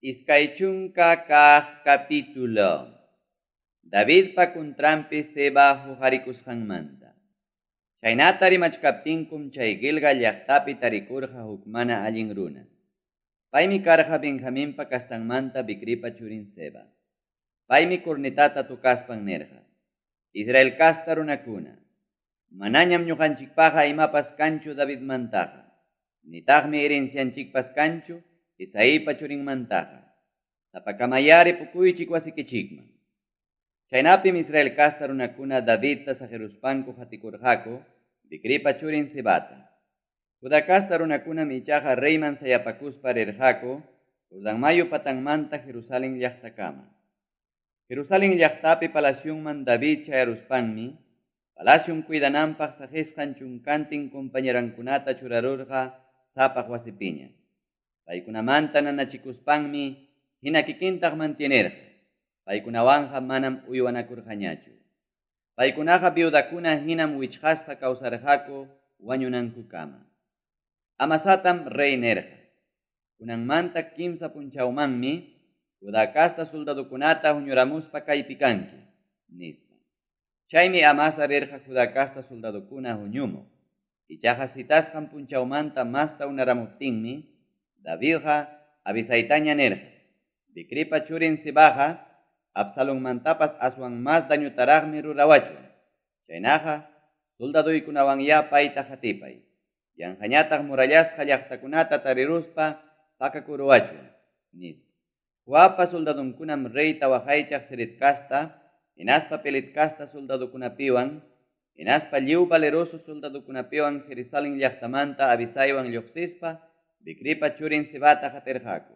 20 kaq capítulo. Davidpa contranpi Seba huqarikusqanmanta. Chaynata rimachkaptinkum chay Gilgal llaqtapi tarikurqa huk mana allin runa. Paymi karqa Benjaminpa kastanmanta Bicripa churin Seba. Paymi cornetata tocaspan nirqa: Israel casta runakuna, manañam ñuqanchikpaqa imapas kanchu Davidmantaqa, nitaqmi herencianchikpas kanchu Isaipa churinmantaqa. Sapakamayá ripukuychik wasikichikman. Chaynapim Israel casta runakuna Davidta saqiruspanku qatikurqaku Bicripa churin Sebata. Judá casta runakunam ichaqa reyman sayapakuspa rirqaku Jordán mayu patanmanta Jerusalén llaqtakama. Jerusalén llaqtapi palacionman David chayaruspanmi, palacion cuidananpaq saqisqan chunkantin compañerankunata churarurqa sapaq wasipiña. Paykunamanta nanachikuspanmi hina kikintaq mantienirqa. Paykunawanqa manam uywanakurqañachu. Paykunaqa viudakuna hinam wichqasqa kawsarqaku wañunankukama. Amasatam rey nirqa: Kunanmanta kimsa punchawmanmi Judá casta soldadokunata huñuramuspa kaypi kanki, nispa. Chaymi Amasa rirqa Judá casta soldadokuna huñumuq. Ichaqa citasqan punchawmanta masta unaramuptinmi Davidqa Abisaytaña nirqa: Bicripa churin Sebaqa Absalonmantapas aswan mas dañotaraqmi rurawachwan. Chaynaqa soldaduykunawanyá payta qatipay. Yanqañataq murallasqa llaqtakunata tariruspa pakakuruwachwan, nispa. Joabpa soldadunkunam reyta waqaychaq Ceret casta, hinaspa Pelet casta soldadokunapiwan, hinaspa lliw valeroso soldadokunapiwan Jerusalén llaqtamanta Abisaywan lluqsispa Bicripa churin Sebata qatirqaku.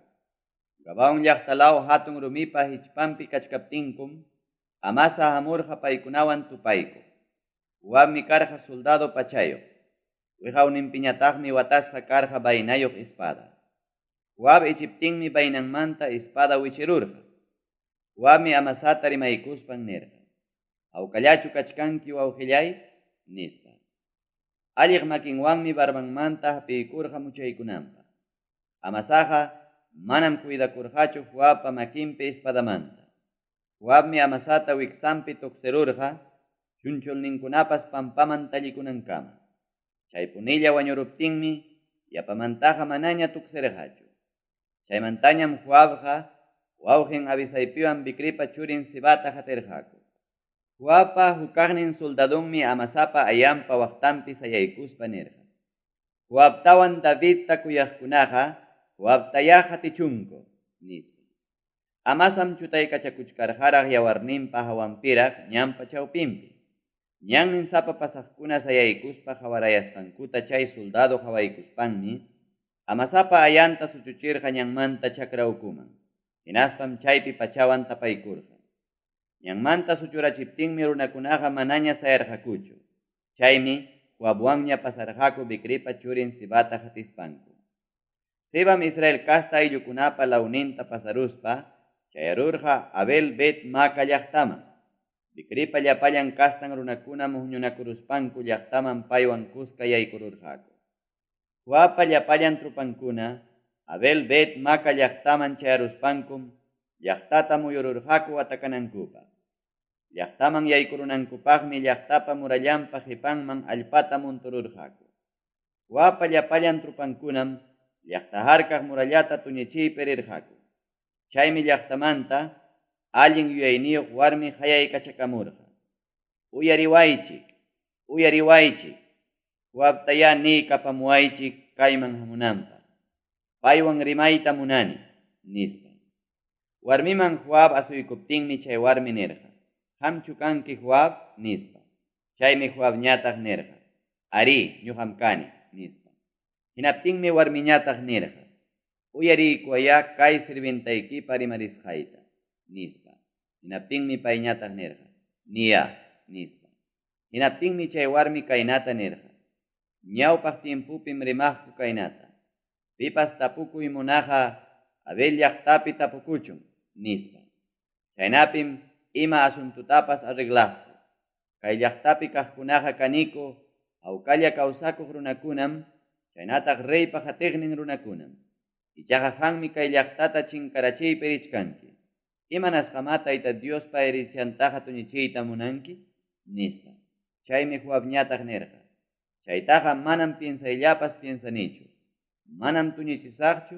Gabaón llaqtalaw hatun rumipa hichpanpi kachkaptinkum, Amasa hamurqa paykunawan tupaykuq. Joabmi karqa soldado pachayuq. Wiqawninpiñataqmi watasqa karqa vainayuq espada. Joab ichiptinmi vainanmanta espada wichirurqa. Joabmi Amasata rimaykuspan nirqa: Hawkallachu kachkanki wawqillay, nispa. Alliq makinwanmi barbanmanta hapiykurqa muchaykunanpaq. Amasaqa manam cuidakurqachu Joabpa makinpi espadamanta. Joabmi Amasata wiksanpi tuksirurqa chunchulninkunapas pampaman tallikunankama. Chaypunilla wañuruptinmi yapamantaqa manaña tuksirqachu. Chaymantañam Joabqa wawqin Abisaypiwan Bicripa churin Sebata qatirqaku. Joabpa hukaqnin soldadonmi Amasapa ayanpa waqtanpi sayaykuspa nirqa: Joabtawan Davidta kuyaqkunaqa Joabtayá qatichunku, nispa. Amasam chutaykachakuchkarqaraq yawarninpa hawanpiraq ñanpa chawpinpi. Ñannin sapa pasaqkuna sayaykuspa qawarayasqankuta chay soldado qawaykuspanmi Amasapa ayanta suchuchirqa ñanmanta chakra ukuman. Hinaspam chaypi pachawan tapaykurqa. Ñanmanta suchurachiptinmi runakunaqa manaña sayarqakuchu. Chaymi Joabwanña pasarqaku Bicripa churin Sebata qatispanku. Sebam Israel casta ayllukunapa lawninta pasaruspa chayarurqa Abel Bet Maca llaqtaman. Bicripa llapallan kastan runakunam huñunakuruspanku llaqtaman paywan kuska yaykururqaku. Joabpa llapallan tropankuna Abel Bet Maca llaqtaman chayaruspankum llaqtata muyururqaku atakanankupaq. Llaqtaman yaykurunankupaqmi llaqtapa murallanpa qipanman allpata muntururqaku. Joabpa llapallan tropankunam llaqta harkaq murallata tuñichiypi rirqaku. Chaymi llaqtamanta allin yuyayniyuq warmi qayaykachakamurqa: Uyariwaychik, uyariwaychik, Joabtayá niykapamuwaychik kayman hamunanpaq. Paywan rimayta munani, nispa. Warmiman Joab asuykuptinmi chay warmi nirqa: Qamchu kanki Joab, nispa. Chaymi Joabñataq nirqa: Arí, ñuqam kani, nispa. Hinaptinmi warmiñataq nirqa: Uyariykuwayá kay sirvientaykipa rimarisqayta, nispa. Hinaptinmi payñataq nirqa: Niyá, nispa. Hinaptinmi chay warmi kaynata nirqa: Ñawpaq tiempopim rimaqku kaynata: Pipas tapukuy munaqa Abel llaqtapi tapukuchun, nispa. Chaynapim ima asuntutapas arreglaqku. Kay llaqtapi kaqkunaqa kaniku hawkalla kawsakuq runakunam, chaynataq reypa qatiqnin runakunam. Ichaqa qanmi kay llaqtata chinkarachiypi richkanki. Imanasqamá Tayta Diospa herenciantaqa tuñichiyta munanki? nispa. Chaymi Joabñataq nirqa, Chaytaqa manam piensayllapas piensanichu. Manam tuñichisaqchu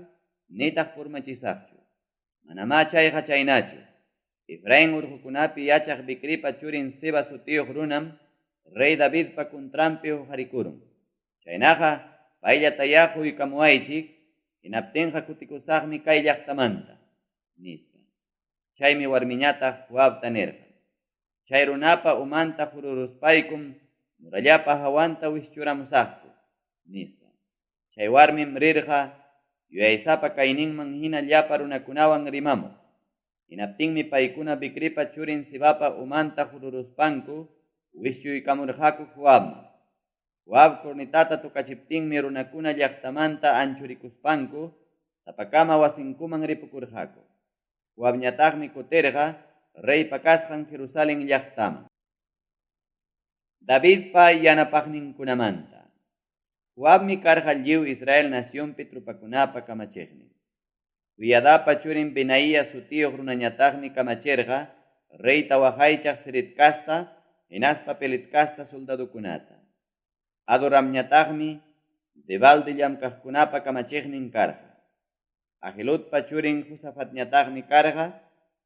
nitaq purmachisaqchu. Manamá chayqa chaynachu. Efraín urqukunapi yachaq Bicripa churin Seba sutiyuq runam rey Davidpa contranpi huqarikurun. Chaynaqa, payllatayá quykamuwaychik, hinaptinqa kutikusaqmi kay llaqtamanta, nispa. Chaymi warmiñataq Joabta nirqa, Chay runapa umanta hururuspaykum murallapa hawanta wischuramusaqku, nispa. Chay warmim rirqa yuyaysapa kayninman hina llapa runakunawan rimamuq. Hinaptinmi paykuna Bicripa churin Sebapa umanta hururuspanku wischuykamurqaku Joabman. Joab cornetata tocachiptinmi runakuna llaqtamanta anchurikuspanku sapakama wasinkuman ripukurqaku. Joabñataqmi kutirqa reypa kasqan Jerusalen llaqtaman. Davidpa yanapaqninkunamanta. Joabmi karqa lliw Israel nacionpi tropakunapa kamachiqnin. Joiadapa churin Benaía sutiyuq runañataqmi kamachirqa reyta waqaychaq Ceret casta hinaspa Pelet casta soldadokunata. Adoramñataqmi debalde llamkaqkunapa kamachiqnin karqa. Ahiludpa churin Josafatñataqmi karqa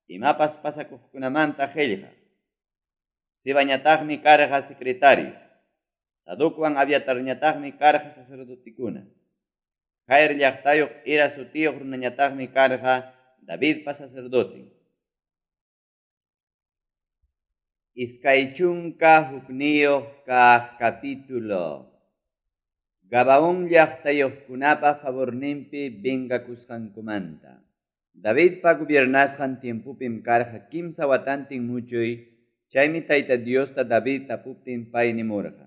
imapas pasakuqkunamanta qellqaq. Sevañataqmi karqa secretario. Sadocwan Abiatarñataqmi karqa sacerdotekuna. Jair llaqtayuq Ira sutiyuq runañataqmi karqa Davidpa sacerdoten. 21 kaq capítulo. Gabaón llaqtayuqkunapa favorninpi vengakusqankumanta. Davidpa gobiernasqan tiempopim karqa kimsa watantin muchuy, chaymi Tayta Diosta David tapuptin pay nimurqa,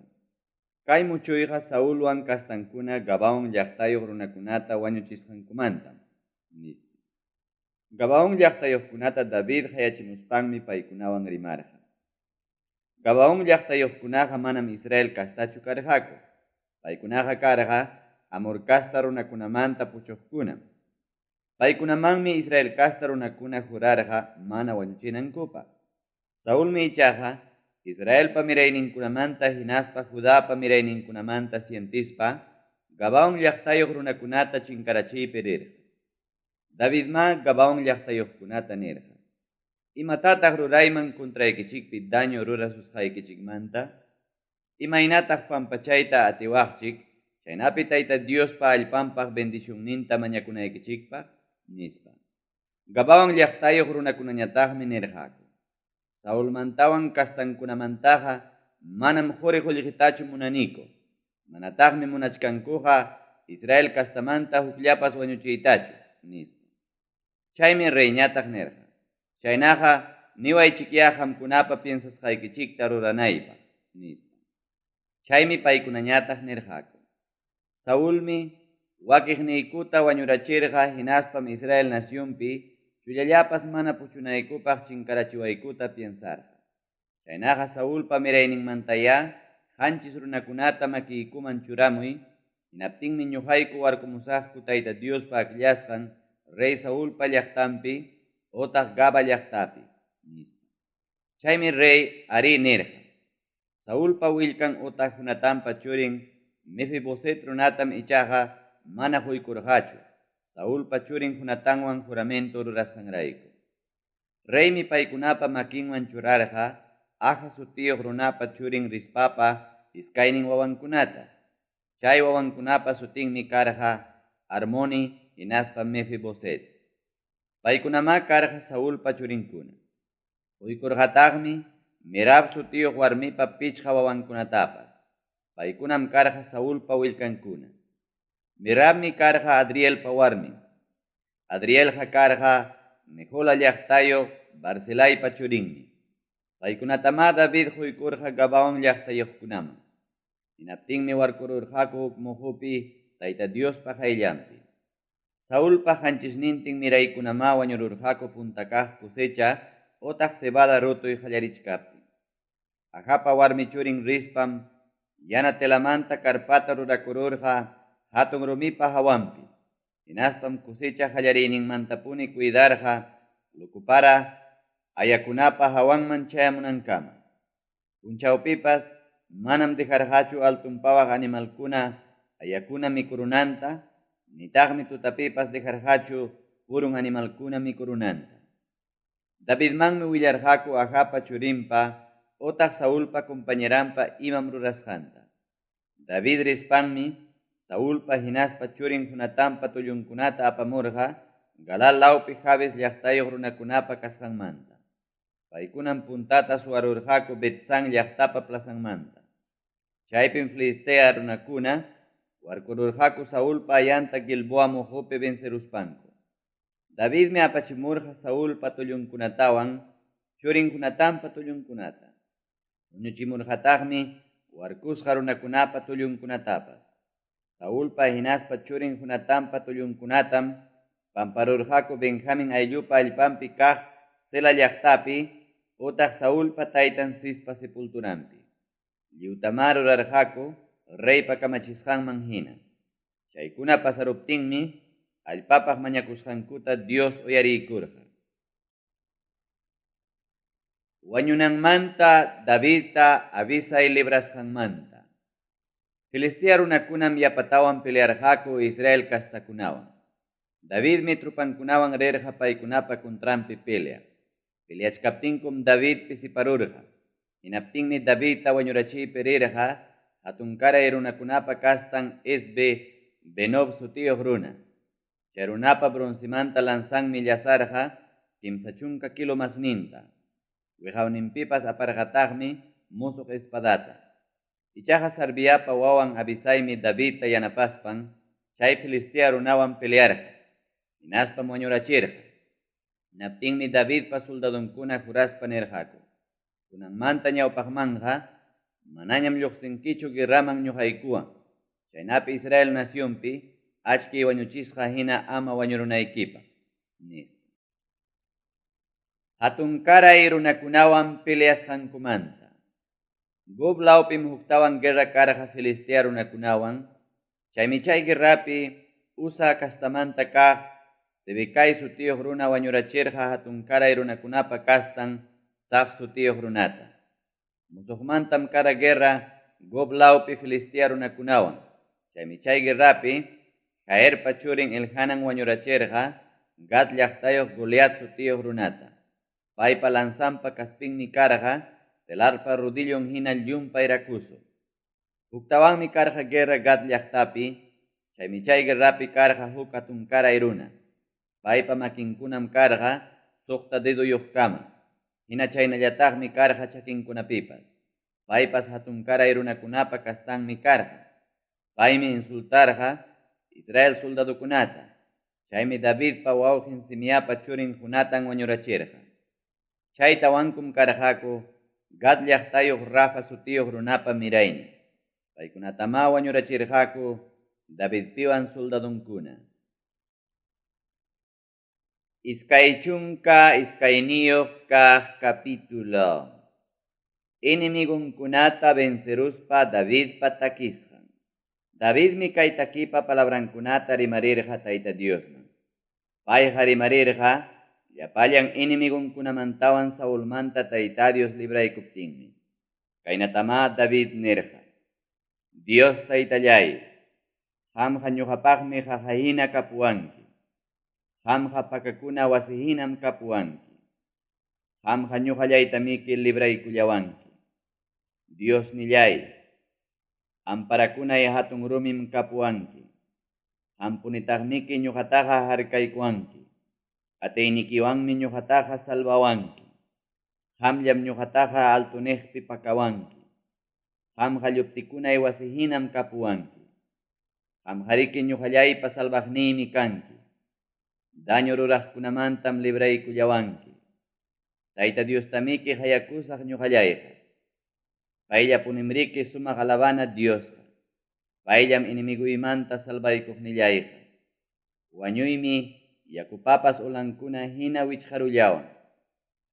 Kay muchuyqa Saulwan castankuna Gabaón llaqtayuq runakunata wañuchisqankumantam, nispa. Gabaón llaqtayuqkunata David qayachimuspanmi paykunawan rimarqa. Gabaón llaqtayuqkunaqa manam Israel castachu karqaku. Paykunaqa karqa Amor casta runakunamanta puchuqkunam. Paykunamanmi Israel casta runakuna jurarqa mana wañuchinankupaq. Saulmi ichaqa Israelpa mirayninkunamanta hinaspa Judapa mirayninkunamanta sientispa Gabaón llaqtayuq runakunata chinkarachiypi rirqa. Davidmá Gabaón llaqtayuqkunata nirqa, Imatataq rurayman contraykichikpi daño rurasusqaykichikmanta? Imaynataq pampachayta atiwaqchik chaynapi Tayta Diospa allpanpaq bendicionninta mañakunaykichikpaq? nispa. Gabaón llaqtayuq runakunañataqmi nirqaku, Saulmantawan castankunamantaqa manam qori-qollqetachu munaniku, manataqmi munachkankuqa Israel castamanta hukllapas wañuchiytachu, nispa. Chaymi reyñataq nirqa, Chaynaqa niwaychikyá qamkunapa piensasqaykichikta ruranaypaq, nispa. Chaymi paykunañataq nirqaku, Saulmi wakiqniykuta wañurachirqa hinaspam Israel nacionpi chullallapas mana puchunaykupaq chinkarachiwaykuta piensarqa. Chaynaqa Saulpa mirayninmantayá 7 runakunata makiykuman churamuy, hinaptinmi ñoqayku warkumusaqku Tayta Diospa akllasqan rey Saulpa llaqtanpi otaq Gaba llaqtapi, nispa. Chaymi rey arí nirqa. Saulpa willkan otaq Jonatanpa churin Mefiboset runatam ichaqa mana quykurqachu, Saulpa churin Jonatanwan juramento rurasqanrayku. Reymi paykunapa makinwan churarqa Aja sutiyuq runapa churin Rizpapa iskaynin wawankunata. Chay wawankunapa sutinmi karqa Armoni hinaspa Mefiboset. Paykunamá karqa Saulpa churinkuna. Quykurqataqmi Merab sutiyuq warmipa 5 wawankunatapas. Paykunam karqa Saulpa willkankuna. Merabmi karqa Adrielpa warmin. Adrielqa karqa Mehola llaqtayuq Barzilaypa churinmi. Paykunatamá David quykurqa Gabaón llaqtayuqkunaman. Hinaptinmi warkururqaku huk moqopi Tayta Diospa qayllanpi. Saulpa 7 miraykunamá wañururqaku punta kaq cosecha otaq cebada rutuy qallarichkaptin. Ajapa warmi churin Rizpam yana telamanta carpata rurakururqa hatun rumipa hawanpi. Hinaspam cosecha qallariyninmantapuni cuidarqa lukupara ayakunapa hawanman chayamunankama. Punchawpipas manam dejarqachu alton pawaq animalkuna ayakuna mikurunanta, nitaqmi tutapipas dejarqachu purun animalkuna mikurunanta. Davidmanmi willarqaku Ajapa churinpa otaq Saulpa compañeranpa imam rurasqanta. David rispanmi Saulpa hinaspa churin Jonatanpa tullunkunata apamurqa Galal lawpi Jabes llaqtayuq runakunapa kasqanmanta. Paykunam puntata suwarurqaku Betsán llaqtapa plazanmanta. Chaypim Filistea runakuna warkururqaku Saulpa ayanta Gilboa moqopi venceruspanku. Davidmi apachimurqa Saulpa tullunkunatawan churin Jonatanpa tullunkunata. Huñuchimurqataqmi warkusqa runakunapa tullunkunatapas. Saulpa hinaspa churin Jonatanpa tullunkunatam pamparurqaku Benjamin ayllupa allpanpi kaq Sela llaqtapi utaq Saulpa taytan Cispa sepulturanpi. Lliwtamá rurarqaku reypa kamachisqanman hina. Chaykuna pasaruptinmi allpapaq mañakusqankuta Dios uyariykurqa. Wañunanmanta Davidta Abisai librasqanmanta. Filistea runakunam yapatawan pelearqaku Israel kastakunawan. Davidmi trupankunawan rirqa paykunapa contranpi pelea. Peleachkaptinkum David pisiparurqa. Hinaptinmi Davidta wañurachiypi rirqa hatunkaray runakunapa kastan Esbe Benob sutiyuq runa. Chay runapa broncemanta lanzanmi llasarqa 30 kilo masninta. Wiqawninpipas aparqataqmi musuq espadata. Ichaqa Sarviapa wawan Abisaimi Davidta yanapaspan chay Filistea runawan pelearqa. Hinaspam wañurachirqa. Hinaptinmi Davidpa soldadonkuna juraspa nirqaku: Kunanmanta ñawpaqmanqa manañam lluqsinkichu guerraman ñuqaykuwan. Chaynapi Israel nacionpi achki wañuchisqa hina ama wañurunaykipaq, nispa. Hatunkaray runakunawan peleasqankumanta. Gob lawpim huktawan guerra karqa Filistea runakunawan, chaymi chay guerrapi Usa kastamanta kaq Sibecai sutiyuq runa wañurachirqa hatunkaray runakunapa kastan Saf sutiyuq runata. Musuqmantam kara guerra Gob lawpi Filistea runakunawan, chaymi chay guerrapi Jaerpa churin Elhanan wañurachirqa Gad llaqtayuq Goliat sutiyuq runata. Paypa lanzanpa kaspinmi karqa telarpa rodillon hina llumpay rakuso. Huktawanmi karqa guerra Gad llaqtapi, chaymi chay guerrapi karqa huk hatunkaray runa. Paypa makinkunam karqa suqta deduyuqkama. Hina chaynallataqmi karqa chakinkunapipas. Paypas hatunkaray runakunapa kastanmi karqa. Paymi insultarqa Israel soldadokunata. Chaymi Davidpa wawqin Simiapa churin Jonatan wañurachirqa. Chaytawankum karqaku Gad llaqtayuq Rafa sutiyuq runapa miraynin. Paykunatamá wañurachirqaku Davidpiwan soldadonkuna. 22 kaq capítulo. Enemigonkunata venceruspa Davidpa takisqan. Davidmi kay takipa palabrankunata rimarirqa Tayta Diosman. Payqa rimarirqa llapallan enemigonkunamantawan Saulmanta Tayta Dios libraykuptinmi. Kaynatamá David nirqa: Dios Taytallay, qamqa ñuqapaqmi qaqahina kapuwanki. Qamqa pakakuna wasihinam kapuwanki. Qamqa ñuqallaytamiki libraykullawanki. Dios nillay, amparakunay hatun rumim kapuwanki. Qampunitaqmiki ñuqataqa harkaykuwanki. Atiynikiwanmi ñuqataqa salvawanki. Qamllam ñuqataqa altuniqpi pakawanki. Qamqa lluptikunay wasihinam kapuwanki. Qamqariki ñuqallaypa salvaqniymi kanki. Daño ruraqkunamantam libraykullawanki. Tayta Diostamiki hayakusaq ñuqallayqa. Payllapunimriki sumaq alabana Diosqa. Payllam enemigoymanta salvaykuqnillayqa. Wañuymi yakupapas ulankuna hina wichqarullawan.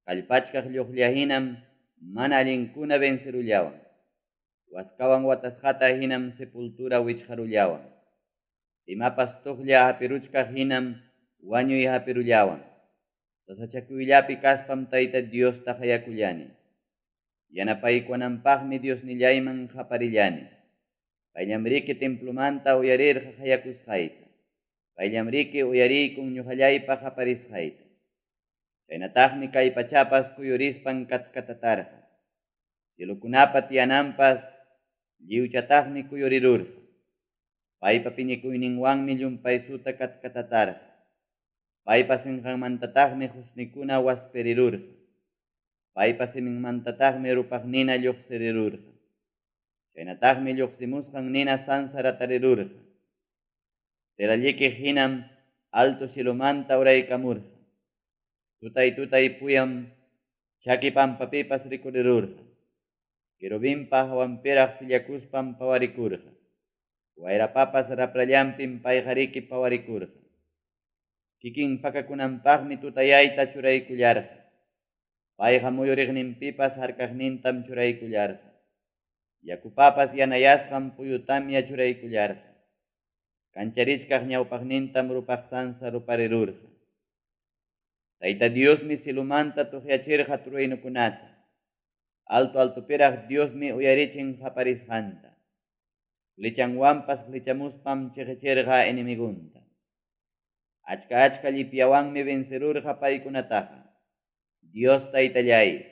Kallpachkaq lluqlla hinam mana allinkuna vencerullawan. Waskawan watasqata hinam sepultura wichqarullawan. Imapas toqlla hapiruchkaq hinam wañuy hapirullawan. Sasachakuyllapi kaspam Tayta Diosta qayakullani. Yanapaykuwananpaqmi Diosnillayman qaparillani. Payllamriki templomanta uyarirqa qayakusqayta. Payllamriki uyariykun ñoqallaypa qaparisqayta. Chaynataqmi kay pachapas kuyurispan katkatatarqa. Cielokunapa tiyananpas lliwchataqmi kuyurirurqa. Paypa piñakuyninwanmi llumpaysuta katkatatarqa. Paypa sinqanmantataqmi qusnikuna waspirirurqa. Paypa siminmantataqmi rupaq nina lluqsirirurqa. Chaynataqmi lluqsimusqan nina sansaratarirurqa. Terallikiq hinam alto cielomanta uraykamurqa. Tutay-tutay puyam chaki pampapipas rikurirurqa. Querubinpa hawanpiraq sillakuspam pawarikurqa. Wayrapapas raprallanpim payqariki pawarikurqa. Kikin pakakunanpaqmi tutayayta churaykullarqa. Payqa muyuriqninpipas harkaqnintam churaykullarqa. Yakupapas yanayasqan puyutamya churaykullarqa. Kancharichkaq ñawpaqnintam rupaq sansa ruparirurqa. Tayta Diosmi cielomanta tuqyachirqa truenukunata. Alto altopiraq Diosmi uyarichin qaparisqanta. Flechanwanpas flechamuspam cheqechirqa enemigonta. Achka-achka llipyawanmi vencerurqa paykunataqa. Dios Taytallay,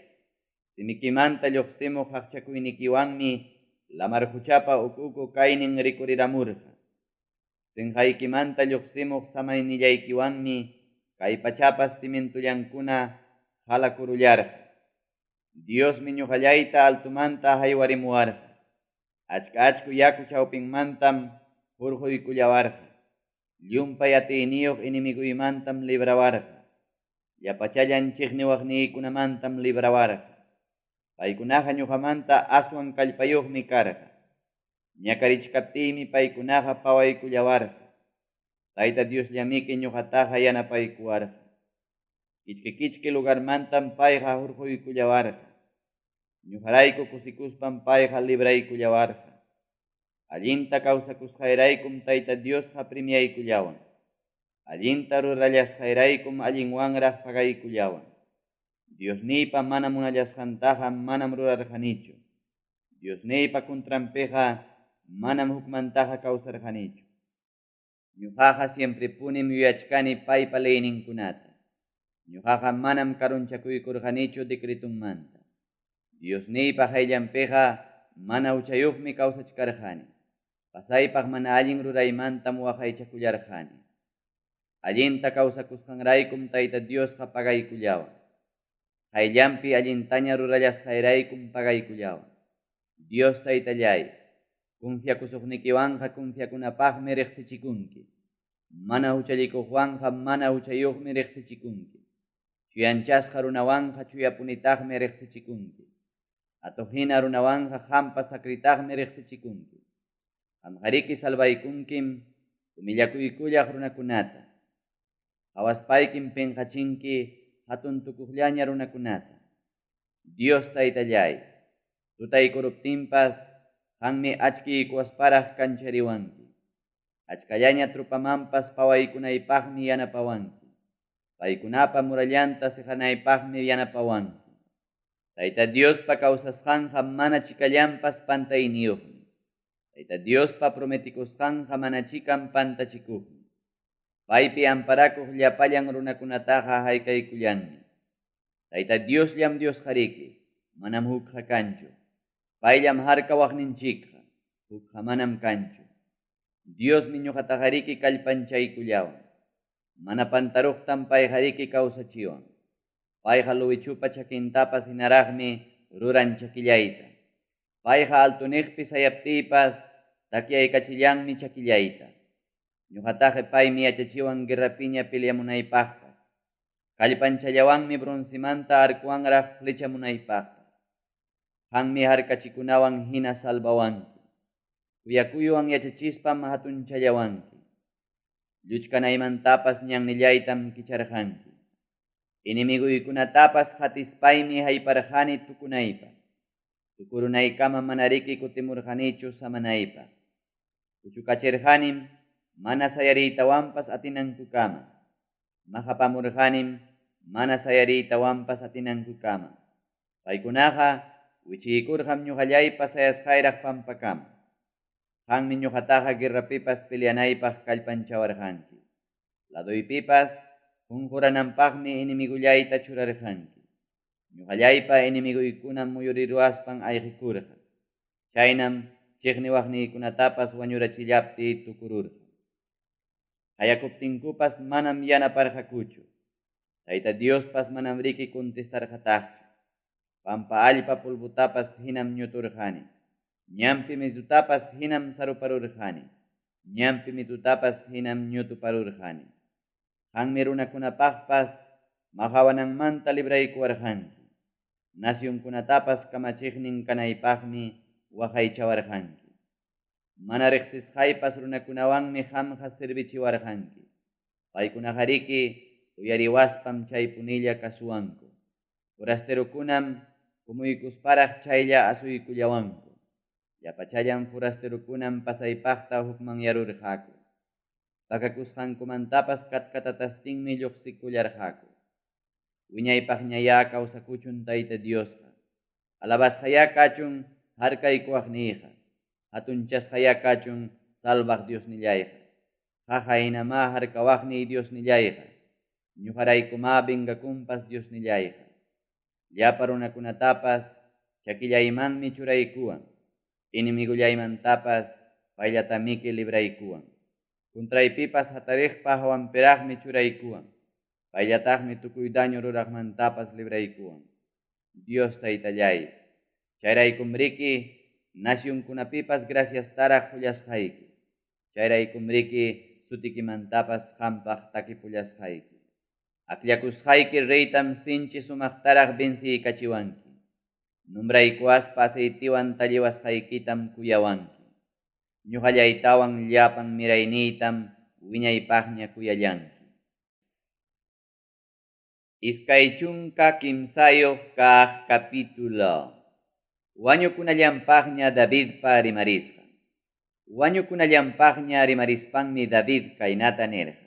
simikimanta lluqsimuq qaqchakuynikiwanmi lamar quchapa uku-uku kaynin rikuriramurqa. Sinqaykimanta lluqsimuq samaynillaykiwanmi kay pachapas cimientollankuna halakurullarqa. Diosmi ñoqallayta altomanta haywarimuwarqa. Achka-achku yaku chawpinmantam hurquykullawarqa. Llumpay atiyniyuq enemiguymantam librawarqa. Llapachallan chiqniwaqniykunamantam librawarqa. Paykunaqa ñuqamanta aswan kallpayuqmi karqa. Ñakarichkaptiymi paykunaqa pawaykullawarqa. Tayta Diosllamiki ñuqataqa yanapaykuwarqa. Kichki-kichki lugarmantam payqa hurquykullawarqa. Ñuqarayku kusikuspam payqa libraykullawarqa. Allinta kawsakusqayraykum Tayta Diosqa premiaykullawan. Allinta rurallasqayraykum allinwanraq pagaykullawan. Diosniypa mana munallasqantaqa manam rurarqanichu. Diosniypa contranpiqa manam hukmantaqa kawsarqanichu. Ñuqaqa siemprepunim yuyachkani paypa leyninkunata. Ñuqaqa manam karunchakuykurqanichu decretonmanta. Diosniypa qayllanpiqa mana huchayuqmi kawsachkarqani. Pasaypaq mana allin ruraymantam waqaychakullarqani. Allinta kawsakusqanraykum Tayta Diosqa pagaykullawan. Qayllanpi allintaña rurallasqayraykum pagaykullawan. Dios Taytallay, confiakusuqnikiwanqa confiakunapaqmi riqsichikunki. Mana huchallikuqwanqa mana huchayuqmi riqsichikunki. Chuyanchasqa runawanqa chuyapunitaqmi riqsichikunki. Atuq hina runawanqa qampa sakritaqmi riqsichikunki. Qamqariki salvaykunkim humillakuykullaq runakunata. Qawaspaykim pinqachinki hatun tukuqllaña runakunata. Dios Taytallay, tutaykuruptinpas qammi achkiykuwasparaq kanchariwanki. Achkallaña trupamanpas pawaykunaypaqmi yanapawanki. Paykunapa murallanta seqanaypaqmi yanapawanki. Tayta Diospa kawsasqanqa mana chikallanpas pantayniyuqmi. Tayta Diospa prometikusqanqa mana chikan pantachikuqmi. Paypi amparakuq llapallan runakunataqa haykaykullanmi. Tayta Diosllam Diosqariki, manam hukqa kanchu. Payllam harkawaqninchikqa, hukqa manam kanchu. Diosmi ñuqataqariki kallpanchaykullawan. Mana pantaruqtam payqariki kawsachiwan. Payqa luwichupa chakintapas hinaraqmi ruran chakillayta. Payqa altuniqpi sayaptiypas takyaykachillanmi chakillayta. Ñuqataqa paymi yachachiwan guerrapiña peleamunaypaqpas. Kallpanchallawanmi broncemanta arcowanraq flechamunaypaqpas. Qammi harkachikunawan hina salvawanki. Kuyakuywan yachachispam hatunchallawanki. Lluchkanaymantapas ñannillaytam kicharqanki. Enemiguykunatapas qatispaymi hayparqani tukunaypaq. Tukurunaykama manariki kutimurqanichu samanaypaq. Puchukachirqanim mana sayariytawanpas atinankukama. Maqapamurqanim mana sayariytawanpas atinankukama. Paykunaqa wichiykurqam ñuqallaypa sayasqayraq pampakama. Qanmi ñuqataqa guerrapipas peleanaypaq kallpanchawarqanki. Ladoypipas qunqurananpaqmi enemigollayta churarqanki. Ñuqallaypa enemiguykunam muyuriruwaspan ayqikurqa. Chaynam chiqniwaqniykunatapas wañurachillaptiy tukururqa. Qayakuptinkupas manam yanaparqakuchu. Tayta Diospas manam riki contestarqataqchu. Pampa allpa polvotapas hinam ñuturqani. Ñanpi mitutapas hinam saruparurqani. Ñanpi mitutapas hinam ñutuparurqani. Qanmi runakunapaqpas maqawananmanta libraykuwarqanki. Nacionkunatapas kamachiqnin kanaypaqmi waqaychawarqanki. Mana riqsisqaypas runakunawanmi qamqa servichiwarqanki. Paykunaqariki uyariwaspam chaypunilla kasuwanku. Forasterokunam kumuykusparaq chaylla asuykullawanku. Llapachallan forasterokunam pasaypaqta hukmanyarurqaku. Pakakusqankumantapas katkatatastinmi lluqsikullarqaku. Wiñaypaqñayá kawsakuchun Tayta Diosqa. Alabasqayá kachun harkaykuwaqniyqa. Hatunchasqayá kachun salvaq Diosnillayqa. Qaqa hinamá harkawaqniy Diosnillayqa. Ñuqaraykumá vengakunpas Diosnillayqa. Llapa runakunatapas chakillaymanmi churaykuwan. Enemigollaymantapas payllatamiki libraykuwan. Contraypipas hatariqpa hawanpiraqmi churaykuwan. Payllataqmi tukuy daño ruraqmantapas libraykuwan. Dios Taytallay, chayraykumriki nacionkunapipas graciastaraq qullasqayki. Chayraykumriki sutikimantapas qampaq takipullasqayki. Akllakusqayki reytam sinchi sumaqtaraq venciykachiwanki. Nombraykuwaspa aceitiwan talliwasqaykitam kuyawanki. Ñuqallaytawan llapan mirayniytam wiñaypaqña kuyallanki. 23 kaq capítulo. Wañukunallanpaqña Davidpa rimarisqan. Wañukunallanpaqña rimarispanmi David kaynata nirqa.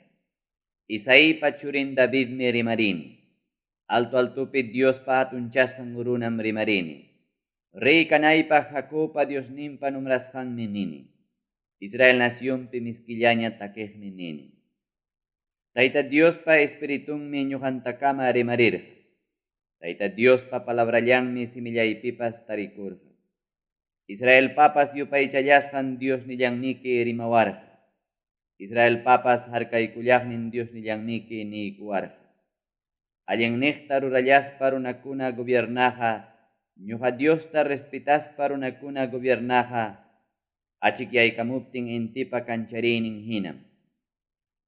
Isaípa churin Davidmi rimarini. Alto altopi Diospa hatunchasqan runam rimarini. Rey kanaypaq Jacobpa Diosninpa nombrasqanmi nini. Israel nacionpi miskillaña takiqmi nini. Tayta Diospa espiritunmi ñuqantakama rimarirqa. Tayta Diospa palabrallanmi simillaypipas tarikurqa. Israelpapas yupaychallasqan Diosnillanmiki rimawarqa. Israelpapas harkaykullaqnin Diosnillanmiki niykuwarqa. Allinniqta rurallaspa runakuna gobiernaqa, ñuqa Diosta respetaspa runakuna gobiernaqa, achikyaykamuptin intipa kanchariynin hinam.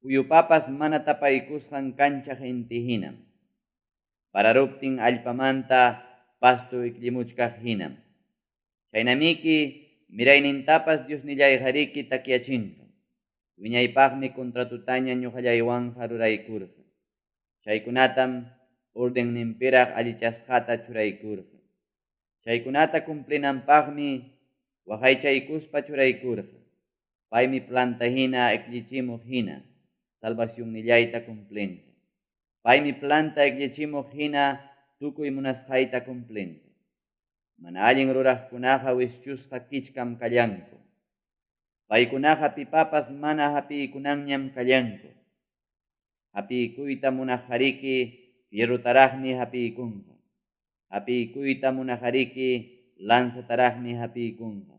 Puyupapas mana tapaykusqan kanchaq inti hinam. Pararuptin allpamanta pasto ikllimuchkaq hinam. Chaynamiki miraynintapas Diosnillayqariki takyachinqa. Wiñaypaqmi contratutaña ñuqallaywanqa ruraykurqa. Chaykunatam ordenninpiraq allichasqata churaykurqa. Chaykunata cumplinanpaqmi waqaychaykuspa churaykurqa. Paymi planta hina ikllichimuq hina salvacionnillayta cumplinqa. Paymi planta ikllichimuq hina tukuy munasqayta cumplinqa. Mana allin ruraqkunaqa wischusqa kichkam kallanku. Paykunaqa pipapas mana hapiykunanñam kallanku. Hapiykuyta munaqhariki fierrotaraqmi hapiykunqa. Hapiykuyta munaqhariki lanzataraqmi hapiykunqa.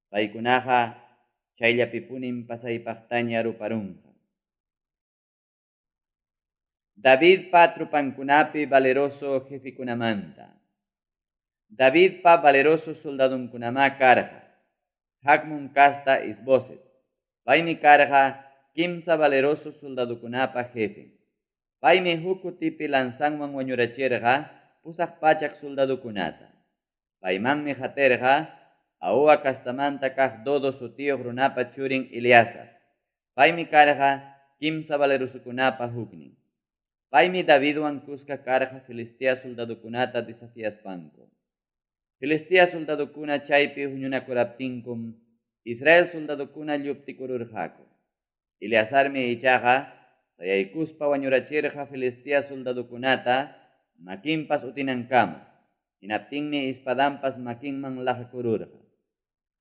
Paykunaqa chayllapipunim pasaypaqtaña ruparunqa. Davidpa trupankunapi valeroso jefikunamanta. Davidpa valeroso soldadunkunamá karqa. Hakmun kasta Isboset. Paymi karqa kimsa valeroso soldadukunapa jefe. Paymi huk kutipi lanzanwan wañurachirqa 800 soldadukunata. Paymanmi qatirqa Ahoa kastamanta kaq Dodo sutiyuq runapa churin Eleazar. Paymi karqa kimsa valerosokunapa huknin. Paymi Davidwan kuska karqa Filistea soldadukunata desafiaspanku. Filistea soldadukuna chaypi huñunakuraptinkum Israel soldadukuna lluptikururqaku. Eleazarmi ichaqa sayaykuspa wañurachirqa Filistea soldadokunata makinpas utinankama, hinaptinmi espadanpas makinman laqakururqa.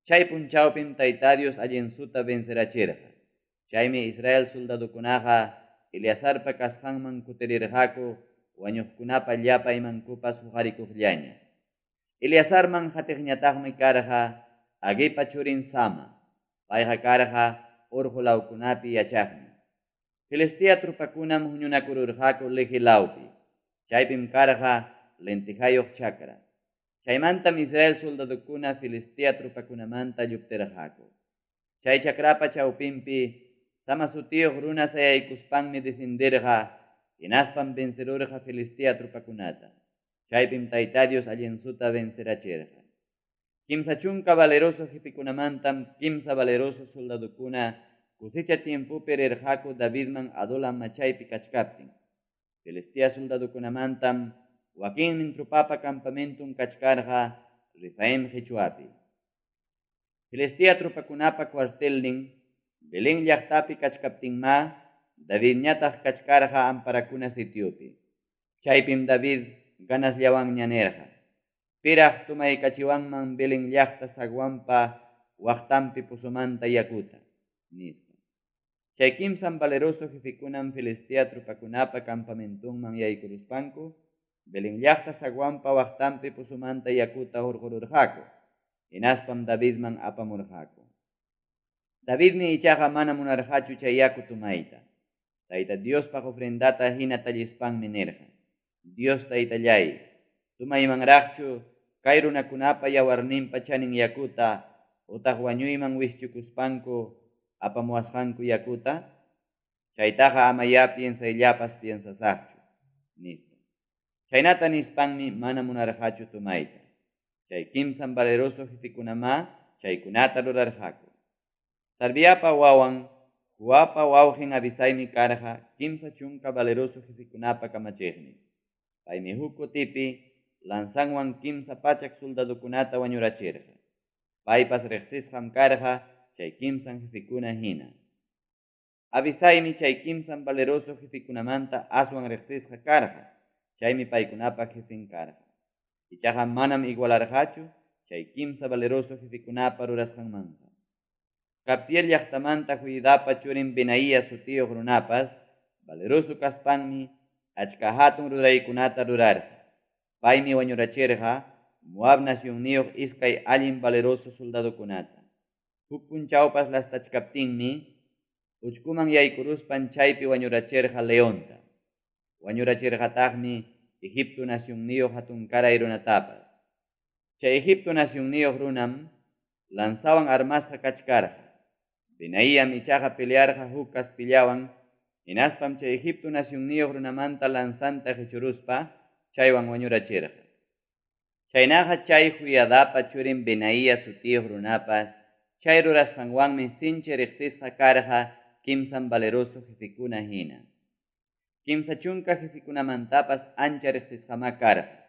Chay punchawpim Tayta Dios allinsuta vencerachirqa. Chaymi Israel soldadokunaqa Eleazarpa kasqanman kutirirqaku wañuqkunapa llapa imankupas huqarikuqllaña. Eleazarman qatiqñataqmi karqa Aguepa churin Sama, payqa karqa orqo lawkunapi yachaqmi. Filistea tropakunam huñunakururqaku Lehi lawpi, chaypim karqa lentejayuq chakra. Chaymantam Israel soldadokuna Filistea tropakunamanta lluptirqaku. Chay chakrapa chawpinpi Sama sutiyuq runa sayaykuspanmi defenderqa, hinaspam vencerurqa Filistea tropakunata. Chaypim Tayta Dios allinsuta vencerachirqa. 30 valeroso jefekunamantam kimsa valeroso soldadokuna cosecha tiempopi rirqaku Davidman Adulam machaypi kachkaptin. Filistea soldadokunamantam wakinnin tropapa campamenton kachkarqa Refaim qechwapi. Filistea tropakunapa cuartelnin Belén llaqtapi kachkaptinmá Davidñataq kachkarqa amparakuna sitiopi. Chaypim David ganasllawanña nirqa, Piraq tomaykachiwanman Belén llaqta zaguanpa waqtanpi pozomanta yakuta, nispa. Chay kimsan valeroso jefekunam Filistea tropakunapa campamentonman yaykuruspanku Belén llaqta zaguanpa waqtanpi pozomanta yakuta hurqururqaku, hinaspam Davidman apamurqaku. Davidmi ichaqa mana munarqachu chay yaku tomayta. Tayta Diospaq ofrendata hina tallispanmi nirqa, Dios Taytalláy, tomaymanraqchu kay runakunapa yawarninpa chanin yakuta otaq wañuyman wischukuspanku apamuwasqanku yakuta? Chaytaqa amayá piensayllapas piensasaqchu, nispa. Chaynata nispanmi mana munarqachu tomayta. Chay kimsan valeroso jefekunamá chaykunata rurarqaku. Sarviapa wawan Joabpa wawqin Abisaymi karqa 30 valeroso jefekunapa kamachiqnin. Paymi huk kutipi lanzanwan 300 soldadokunata wañurachirqa. Paypas riqsisqam karqa chay kimsan jefekuna hina. Abisaymi chay kimsan valeroso jefekunamanta aswan riqsisqa karqa, chaymi paykunapa jefen karqa. Ichaqa manam igualarqachu chay kimsa valeroso jefekunapa rurasqanmanqa. Kabziel llaqtamanta Joiadapa churin Benaía sutiyuq runapas valeroso kaspanmi achka hatun ruraykunata rurarqa. Paymi wañurachirqa Moab nacionniyuq iskay allin valeroso soldadokunata. Huk punchawpas lastachkaptinmi uchkuman yaykuruspan chaypi wañurachirqa leonta. Wañurachirqataqmi Egipto nacionniyuq hatunkaray runatapas. Chay Egipto nacionniyuq runam lanzawan armasqa kachkarqa. Benaiam ichaqa pelearqa huk kaspillawan, hinaspam chay Egipto nacionniyuq runamanta lanzanta qichuruspa chaywan wañurachirqa. Chaynaqa chay Joiadapa churin Benaía sutiyuq runapas chay rurasqanwanmi sinchi riqsisqa karqa kimsan valeroso jefekuna hina. 30 jefekunamantapas ancha riqsisqamá karqa.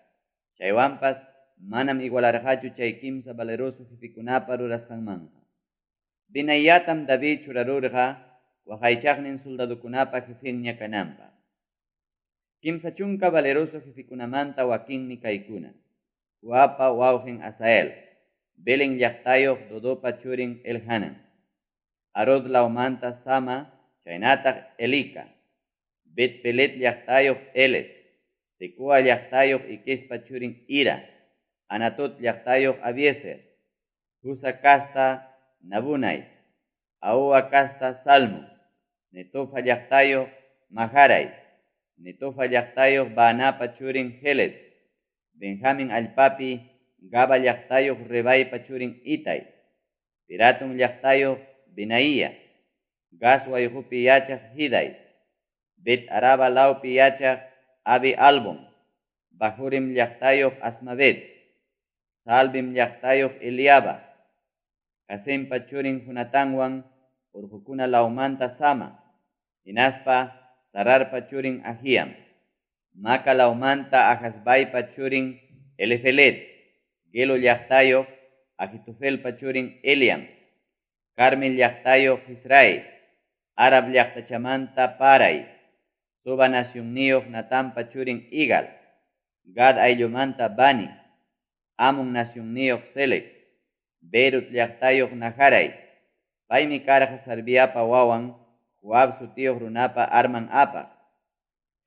Chaywanpas manam igualarqachu chay kimsa valeroso jefekunapa rurasqanmanqa. Benaiatam David churarurqa waqaychaqnin soldadokunapa jefenña kananpaq. 30 valeroso jefekunamanta wakinmi kaykuna: Joabpa wawqin Asael, Belén llaqtayuq Dodopa churin Elhanan, Arod lawmanta Sama chaynataq Elika, Bet-Pelet llaqtayuq Eles, Tecoa llaqtayuq Iquespa churin Ira, Anatot llaqtayuq Abiezer, Husa casta Nabunay, Ahoa casta Salmo, Netofa llaqtayuq Maharay, Netofa llaqtayuq Baanapa churin Heled, Benjamin allpapi Gaba llaqtayuq Rebaypa churin Itay, Piratun llaqtayuq Benaía, Gas wayqupi yachaq Hiday, Bet Araba lawpi yachaq Abi Albon, Bahurim llaqtayuq Asmavet, Salbim llaqtayuq Eliaba, Jasempa churin Jonatanwan urqukuna lawmanta Sama, hinaspa Sararpa churin Ahiam, Maca lawmanta Ahasbaypa churin Elifelet, Gelo llaqtayuq Ahitofelpa churin Eliam, Carmel llaqtayuq Israel, Arab llaqtachamanta Paray, Soba nacionniyuq Natanpa churin Igal, Gad ayllumanta Bani, Amon nacionniyuq Selec, Beerot llaqtayuq Naharay. Paymi karqa Sarviapa wawan Joab sutiyuq runapa arman apaq,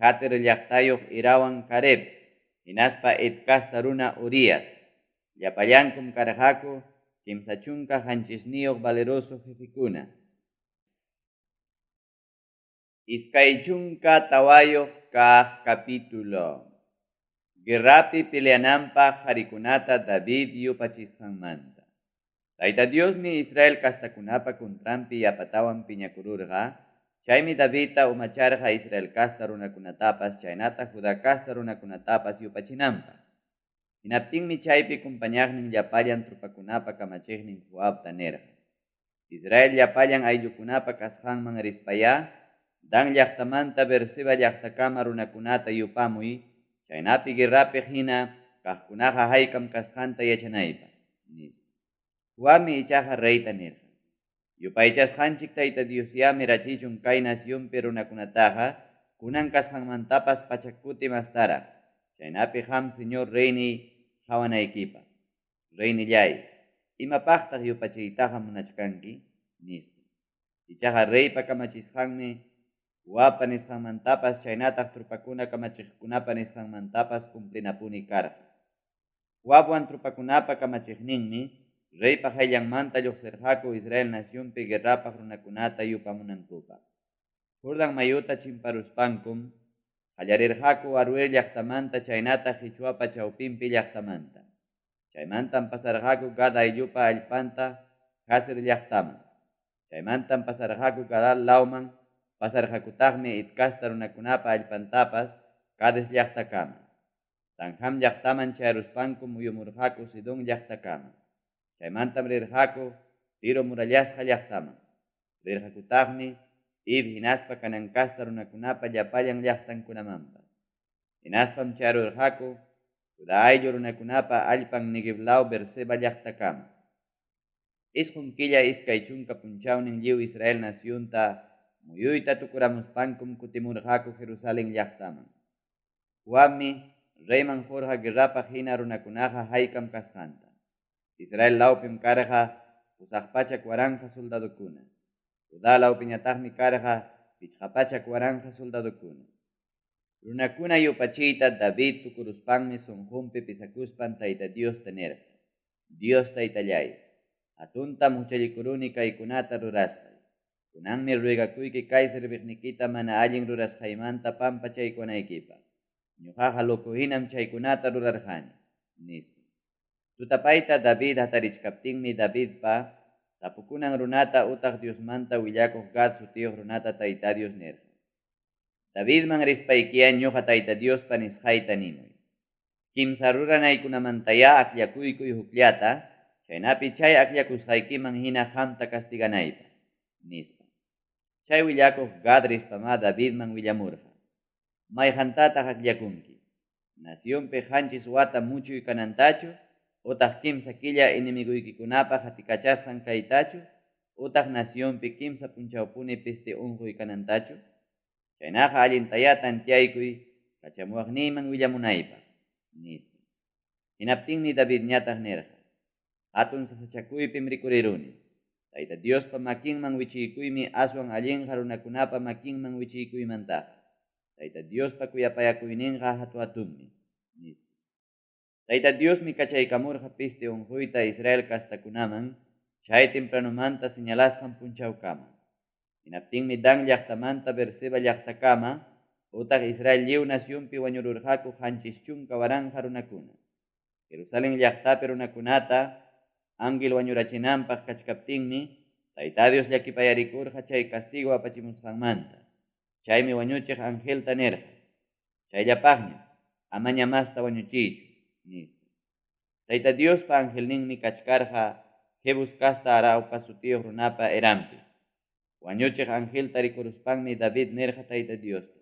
Jater llaqtayuq Irawan Careb, hinaspa Het casta runa Urias. Llapallankum karqaku 37 valeroso jefekuna. 24 kaq capítulo. Guerrapi peleananpaq qarikunata David yupachisqanmanta. Tayta Diosmi Israel castakunapa contranpi yapatawan piñakururqa, chaymi Davidta umacharqa Israel casta runakunatapas chaynataq Judá casta runakunatapas yupachinanpaq. Hinaptinmi chaypi compañaqnin llapallan tropakunapa kamachiqnin Joabta nirqa: Israel llapallan ayllukunapa kasqanman rispayá, Dan llaqtamanta Beerseba llaqtakama runakunata yupamuy, chaynapi guerrapi hina kaqkunaqa haykam kasqanta yachanaypaq, nispa. Joabmi ichaqa reyta nirqa: Yupaychasqanchik Tayta Diosyá mirachichun kay nacionpi runakunataqa kunan kasqanmantapas 100 kuti mastaraq, chaynapi qam señor reyniy qawanaykipaq. Reynilláy, imapaqtaq yupachiytaqa munachkanki? nispa. Ichaqa reypa kamachisqanmi Joabpa nisqanmantapas chaynataq tropakuna kamachiqkunapa nisqanmantapas cumplinapuni karqa. Joabwan tropakunapa kamachiqninmi reypa qayllanmanta lluqsirqaku Israel nacionpi guerrapaq runakunata yupamunankupaq. Jordan mayuta chimparuspankum qallarirqaku Aroer llaqtamanta chaynataq qichwapa chawpinpi llaqtamanta. Chaymantam pasarqaku Gad ayllupa allpanta Jazer llaqtaman. Chaymantam pasarqaku Galaad lawman, pasarqakutaqmi Het casta runakunapa allpantapas Cades llaqtakama. Tanjam llaqtaman chayaruspankum muyumurqaku Sidón llaqtakama. Chaymantam rirqaku Tiro murallasqa llaqtaman. Rirqakutaqmi Hiv hinaspa Canaán casta runakunapa llapallan llaqtankunamanpas. Hinaspam chayarurqaku Judá ayllu runakunapa allpan Neguev law Beerseba llaqtakama. 9 killa 20 punchawnin lliw Israel nacionta muyuyta tukuramuspankum kutimurqaku Jerusalén llaqtaman. Joabmi reyman qurqa guerrapaq hina runakunaqa haykam kasqanta. Israel lawpim karqa 800,000 soldadokuna. Judá lawpiñataqmi karqa 500,000 soldadokuna. Runakuna yupachiyta David tukuruspanmi sunqunpi pisakuspan Tayta Diosta nirqa: Dios Taytalláy, hatuntam huchallikuruni kaykunata ruraspay. Kunanmi ruegakuyki kay serviqnikita mana allin rurasqaymanta pampachaykuwanaykipaq. Ñuqaqa loco hinam chaykunata rurarqani, nispa. Tutapayta David hatarichkaptinmi Davidpa tapukunan runata utaq Diosmanta willakuq Gad sutiyuq runata Tayta Dios nirqa: Davidman rispaykiya ñuqa Tayta Diospa nisqayta nimuy. Kimsa ruranaykunamantayá akllakuykuy hukllata, chaynapi chay akllakusqaykiman hina qamta castiganaypaq, nispa. Chay willakuq Gad rispamá Davidman willamurqa: Mayqantataq akllakunki? Nacionpi 7 wata muchuy kanantachu, utaq 3 killa enemigoykikunapa qatikachasqan kaytachu, utaq nacionpi 3 punchawpuni peste unquy kanantachu? Chaynaqa allintayá tanteaykuy kachamuwaqniyman willamunaypaq, nispa. Hinaptinmi Davidñataq nirqa: Hatun sasachakuypim rikuriruni. Tayta Diospa makinman wichiykuymi aswan allinqa runakunapa makinman wichiykuymantaqa. Tayta Diospa kuyapayakuyninqa hatu-hatunmi, nispa. Tayta Diosmi kachaykamurqa peste unquyta Israel castakunaman chay tempranomanta señalasqan punchawkama. Hinaptinmi Dan llaqtamanta Beerseba llaqtakama utaq Israel lliw nacionpi wañururqaku 70,000 runakuna. Jerusalén llaqtapi runakunata ángel wañurachinanpaq kachkaptinmi Tayta Dios llakipayarikurqa chay castigo apachimusqanmanta. Chaymi wañuchiq angelta nirqa: Chayllapaqña, amaña masta wañuchiychu, nispa. Tayta Diospa angelninmi kachkarqa Jebus casta Araupa sutiyuq runapa eranpi. Wañuchiq angelta rikuruspanmi David nirqa Tayta Diosta: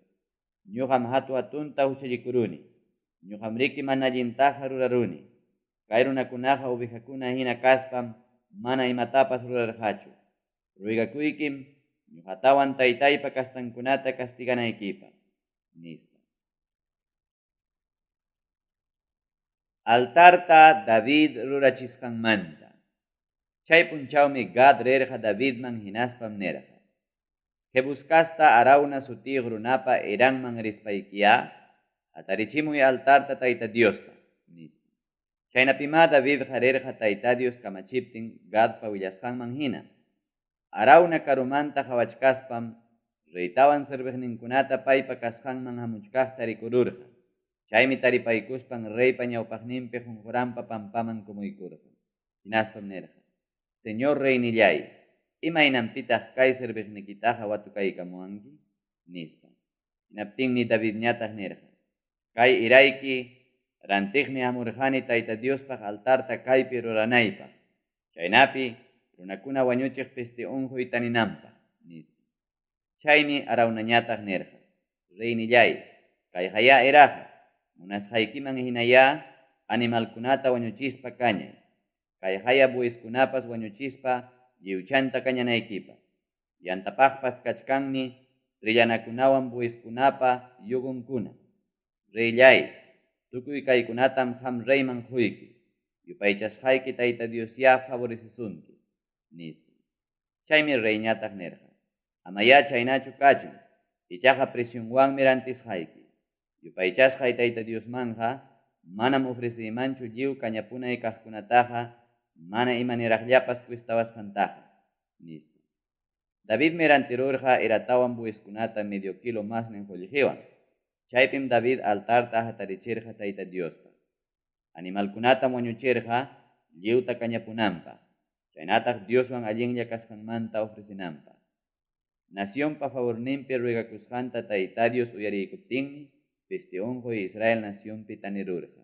Ñuqam hatu-hatunta huchallikuruni. Ñuqamriki mana allintaqa ruraruni. Kay runakunaqa ovejakuna hina kaspam mana imatapas rurarqachu. Ruegakuykim ñoqatawan taytaypa castankunata castiganaykipaq, nispa. Altarta David rurachisqanmanta. Chay punchawmi Gad rirqa Davidman hinaspam nirqa, Jebus casta Arauna sutiyuq runapa eranman rispaykiyá hatarichimuy altarta Tayta Diospaq, nispa. Chaynapimá Davidqa rirqa Tayta Dios kamachiptin Gadpa willasqanman hina. Arauna karumanta qawachkaspam reytawan serviqninkunata paypa kasqanman hamuchkaqta rikururqa. Chaymi taripaykuspan reypa ñawpaqninpi qonqoranpa pampaman kumuykurqa. Hinaspam nirqa, Señor reynilláy, imaynanpitaq kay serviqnikitaqa watukaykamuwanki? nispa. Hinaptinmi Davidñataq nirqa, Kay erayki rantiqmi hamurqani Tayta Diospaq altarta kaypi ruranaypaq, chaynapi runakuna wañuchiq peste onqoy taninanpaq, nispa. Chaymi Araunañataq nirqa, Reynilláy, kayqayá eraqa, munasqaykiman hinayá animalkunata wañuchispa kañay. Kayqaya bueyeskunapas wañuchispa lliwchanta kañanaykipaq. Yantapaqpas kachkanmi trillanakunawan bueyeskunapa yugonkuna. Reylláy, tukuy kaykunatam qam reyman qoyki. Yupaychasqayki Tayta Diosyá favorecesunki, nispa. Chaymi reyñataq nirqa, Amayá chaynachu kachun, ichaqa precionwanmi rantisqayki. Yupaychasqay Tayta Diosmanqa manam ofreceymanchu lliw kañapunay kaqkunataqa mana imaniraqllapas cuestawasqantaqa, nispa. Davidmi rantirurqa eratawan bueyeskunata medio kilo masnin qollqewan. Chaypim David altarta hatarichirqa Tayta Diospaq. Animalkunatam wañuchirqa lliwta kañapunanpaq, chaynataq Dioswan allinlla kasqanmanta ofrecenanpaq. Nacionpa favorninpi ruegakusqanta Tayta Dios uyariykuptinmi peste onqoy Israel nacionpi tanirurqa.